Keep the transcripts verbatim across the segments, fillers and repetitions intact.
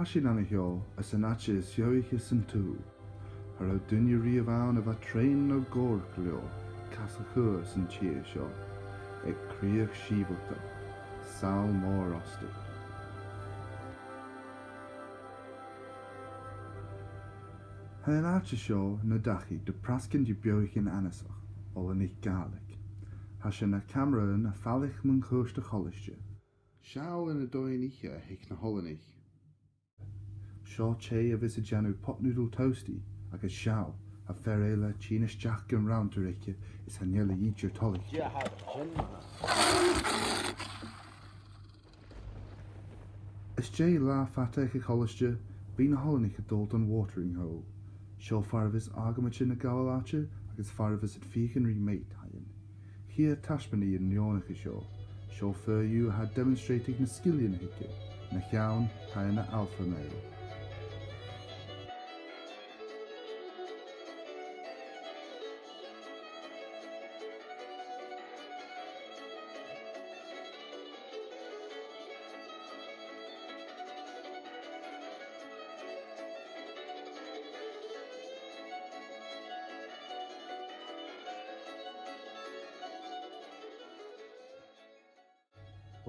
Tha sinn an seo anns an àite as fheàrr san t-saoghal. Cha robh duine a-riamh ann a bha treun no gòrach leotha, cas a chur san t-saoghal seo, aig crìoch sìobhalta, sàl mòr ostaig. Tha an t-àite seo na dachaigh do phrasgan de bheathaichean annasach, oileanaich Ghàidhlig. Tha sinn a' camaraidhean a' falach mun cuairt a' cholaiste. Seall na dòighean-ithe a th' aig na h-oileanaich. Seo tè a bhios a' dèanamh pot noodle toastie, agus seall, tha fear eile a' tighinn a-steach gun rounter aice is chan eil e idir toilichte. Às dèidh latha fada aig a' cholaiste, bidh na h-oileanaich a' dol dhan watering hole. Seo far a bhios àgamaid na gabhail àite agus far a bhios iad a' feuchainn ri meud fhaighinn. Chì thu taisbeanaidhean neònach an seo. Seo fear dhiubh a tha a' demonstrating na sgilean a th' aige. Na cheann, tha e na alpha male.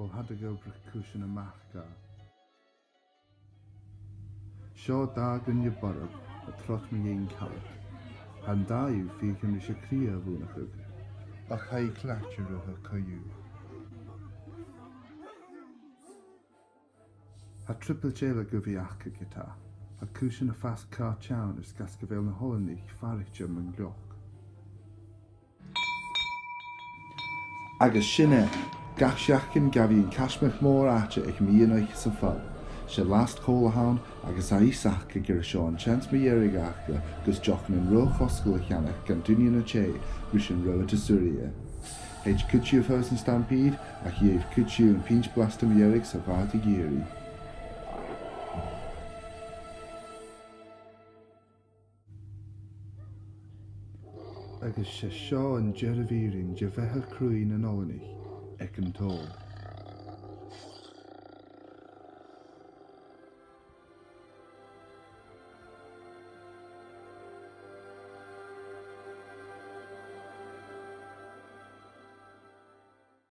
Uill, tha an obair-cùisean a-mach dha. Seo dà dhuine borb a' trod mu dheidhinn caileag. Tha an dà dhiubh a' feuchainn ris a' chridhe a bhuannachadh, ach tha i cleachdte ri chèile co-dhiù. Tha trioblaid eile gu bhith aca ge-tà. Tha cùisean a' fàs car teann air sgàth 's gu bheil na h-oileanaich faireachdainn mun gleoc. Agus sin e. Gach seachdain gabhaidh an caismeachd mòr àite aig meadhan-oidhche sa pholl. 'S e last call a th' ann, agus tha fios aca gur e seo an seans mu dheireadh aca gus deochannan ro-chosgail a cheannach gun duine no tè ris an robh iad ag iarraidh. Thèid cuid dhiubh suas an stampede, ach gheibh cuid dhiubh am pinnt blasta mu dheireadh 's a bha iad ag iarraidh. Agus 's e seo an dearbh fhìrinn de bheatha cruaidh nan oileanaich aig an t-Sabhal.